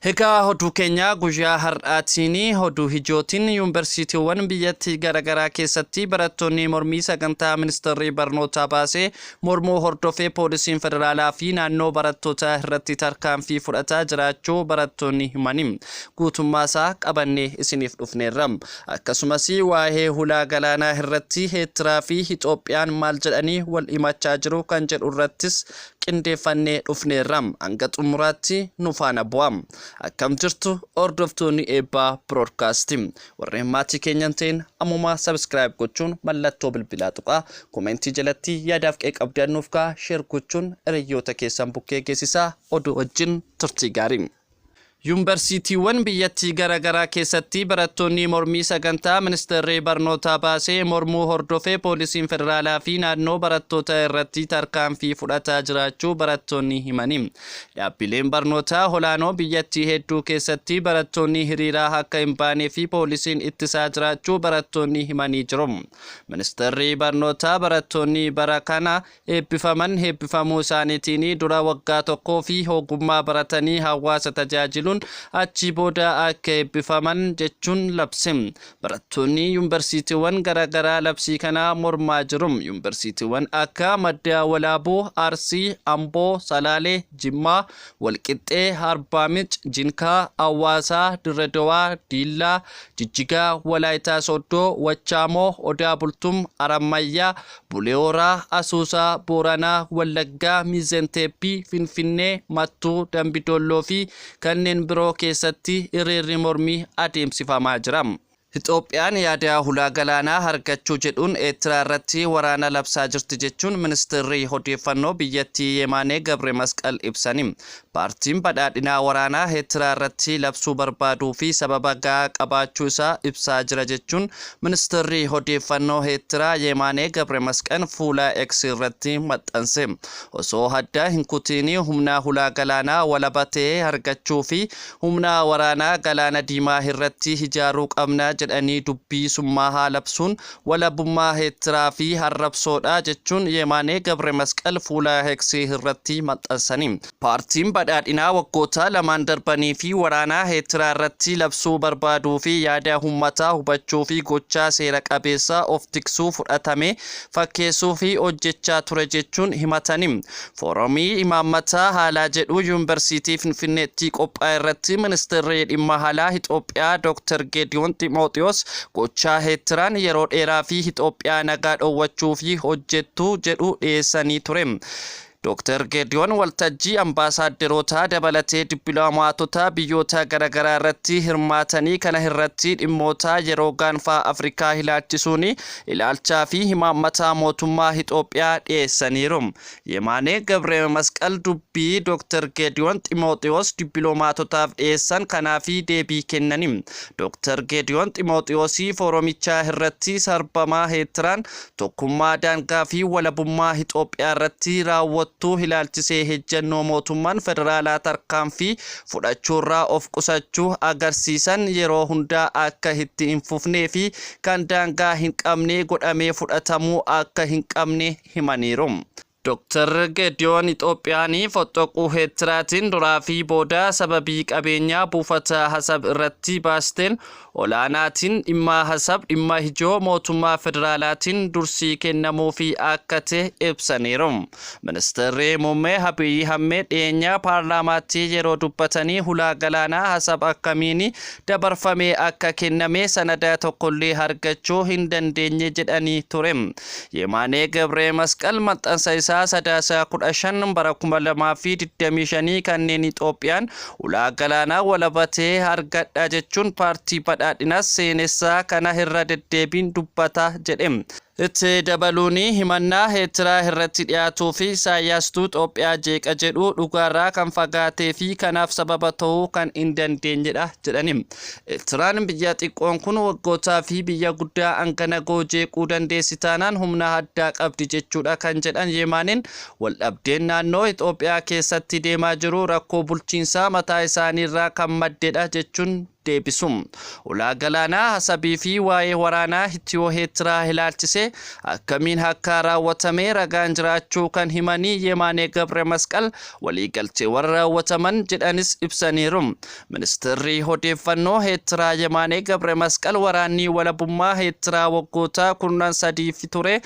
Egaa oduu keenya guyyaa har'aatiin oduu ijootiin yuunivarsiitiiwwan biyyattii garaagaraa keessatti barattoonni mormii sagantaa ministeerri barnootaa baasee mormuu hordofee poolisiin federaalaa fi naannoo barattoota irratti tarkaanfii fudhataa jiraachuu barattoonni himani. Guutummaa isaa qabannee isiniif dhufneerra. Akkasumas waa'ee hulaa galaanaa irratti Eertiraa fi Itoophiyaan maal jedhanii wal himachaa jiru kan jedhu irrattis qindeeffannee dhufneerra. Hanga xumuraatti nu faana bu'a. Akkam jirtu hordoftoonni Eebbaa Broadcast? Warreen maatii keenyan ta'in ammuma subscribe gochuun mallattoo bilbilaa tuqaa. Comment jalatti yaadaaf qe'ee qabdan nuuf ka'a. Share gochuun hiriyoota keessan bukkee geessisaa. Oduu wajjin turtii gaarii. Yuunivarsiitiiwwan biyyattii garaagaraa keessatti barattoonni mormii sagantaa ministeerri barnootaa baasee mormuu hordofee poolisiin federaalaa fi naannoo barattoota irratti tarkaanfii fudhataa jiraachuu barattoonni himani. Dhaabbileen barnootaa olaanoo biyyattii hedduu keessatti barattoonni hiriiraa akka hin baanee fi poolisiin ittisaa jiraachuu barattoonni himanii jiru. Ministeerri barnootaa barattoonni bara kana eebbifaman eebbifamuu isaaniitiin dura waggaa tokkoo fi ogummaa baratanii hawaasa tajaajiluun achi booda akka eebbifaman jechuun labse. Barattoonni yuunivarsiitiiwwan garaagaraa labsii kana mormaa jiru. Yuunivarsiitiiwwan akka Madda Walaabuu, Arsii, Amboo, Salaalee, Jimmaa, Walqixxee, Arbaa Minch, Jinkaa, Hawaasaa, Dirredawaa, Diillaa, Jijjigaa, Walaayitaa Sooddoo, Wachaamoo, Odaa Bultum, Arammayyaa, Bulee Horaa, Asuusaa, Booranaa, Wallaggaa, Miizeen Teeppii, Finfinnee, Mattuu, Dambidolloo fi kanneen biroo keessatti hiriirri mormii adeemsifamaa jira. Itoophiyaan yaada hulaa galaanaa argachuu jedhuun Eertiraa irratti waraana labsaa jirti jechuun ministeerri odeeffannoo biyyattii Yemaanee Gabre Masqal ibsani. Paartiin badhaadhinaa waraanaa Eertiraa irratti labsuu barbaaduu fi sababa gahaa qabaachuu isaa ibsaa jira jechuun ministeerri odeeffannoo Eertiraa Yemaanee Gabre Masqal fuula X irratti maxxanse. Osoo adda hin kutiin humna hulaa galaanaa walaba ta'e argachuu fi humna waraanaa galaana diimaa irratti ijaaruu qabna jedhanii dubbii summaa labsuun walabummaa Eertiraa fi arrabsoodha jechuun Yemaanee Gabre Masqal fuula X irratti maxxansani. Paartiin badhaadhinaa waggoota lamaan darbanii fi waraanaa Eertiraa irratti labsuu barbaaduu fi yaada uummataa hubachuu fi gochaa seera qabeessa of tiksuu fudhatame fakkeessuu fi hojjechaa ture jechuun himatani. Foorumii imaammataa haalaa jedhu Yuunivarsiitii Finfinneetti qophaa'e irratti ministeerri dhimma alaa Itoophiyaa Dr. Geediyoon Ximooxiyoos gochaa Eertiraan yeroo dheeraa fi Itoophiyaa nagaa dhoowwachuu fi hojjettu jedhu dhiyeessanii ture. Dr. Geediyoon waltajjii ambaasaaderoota dabalatee dippiloomaatota biyyoota garaagaraa irratti hirmaatanii kana irratti dhimmoota yeroo gaanfaa Afrikaa ilaalchisuun ilaalchaa fi imaammata mootummaa Itoophiyaa dhiyeessaniiru. Yemaanee Gabre Masqal dubbii Dr. Geediyoon Ximooxiyoos dippiloomaatotaaf dhiyeessan kanaaf deebii kennani. Dr. Geediyoon Ximooxiyoos foorumichaa irratti sarbamaa Eertiraan tokkummaa daangaa fi walabummaa Itoophiyaa irratti raawwattu ilaalchisee ejjennoo mootummaan federaalaa tarkaanfii fudhachuurraa of qusachuu agarsiisan yeroo hundaa akka itti hin fufnee fi kan daangaa hin qabne godhamee fudhatamuu akka hin qabne himaniiru. Dr. Geediyoon Itoophiyaan foxoquu Eertiraatiin duraa fi booda sababii qabeenyaa buufata Hasab irratti baasteen olaanaatiin dhimma Hasab dhimma ijoo mootummaa federaalaatiin dursii kennamuufi akka ta'e ibsaniiru. Ministeerri muummee Abiyyi Ahmed dhiyeenya paarlaamaatti yeroo dubbatanii hulaa galaanaa Hasab akkamiin dabarfamee akka kenname sanada tokkollee argachuu hin dandeenye jedhanii ture. Yemaanee Gabree Masqal maxxansa isaa Sadaasa 15 bara 2025 kanneen Itoophiyaan ulaa galaanaa walabatee argadha jechuun paartii badhaadhinaas seenessaa kana irra deddeebiin dubbata jedhe. Itti dabaluun himannaa Eertiraa irratti dhiyaatuu fi Isaayyaastuu Itoophiyaa jeeqa jedhu dhugaarraa kan fagaatee fi kanaaf sababa ta'uu kan hin dandeenyedha jedhani. Eertiraan biyya xiqqoon kun waggootaa fi biyya guddaa hangana goo jeequu dandeessi taanaan humna addaa qabdi jechuudha kan jedhan Yemaaniin, waldhabdeen naannoo Itoophiyaa keessatti deemaa jiru rakkoo bulchiinsaa mataa isaaniirraa kan maddedha jechuun deebisu. Ulaa galaanaa Asabii fi waa'ee waraanaa Itiyoo Eertiraa ilaalchisee akkamiin akka raawwatame ragaan jiraachuu kan himanii Yemaanee Gabre Masqal, waliigalteewwan raawwataman jedhanis ibsaniiru. Ministeerri odeeffannoo Eertiraa Yemaanee Gabre Masqal waraanni walabummaa Eertiraa waggoota 13f ture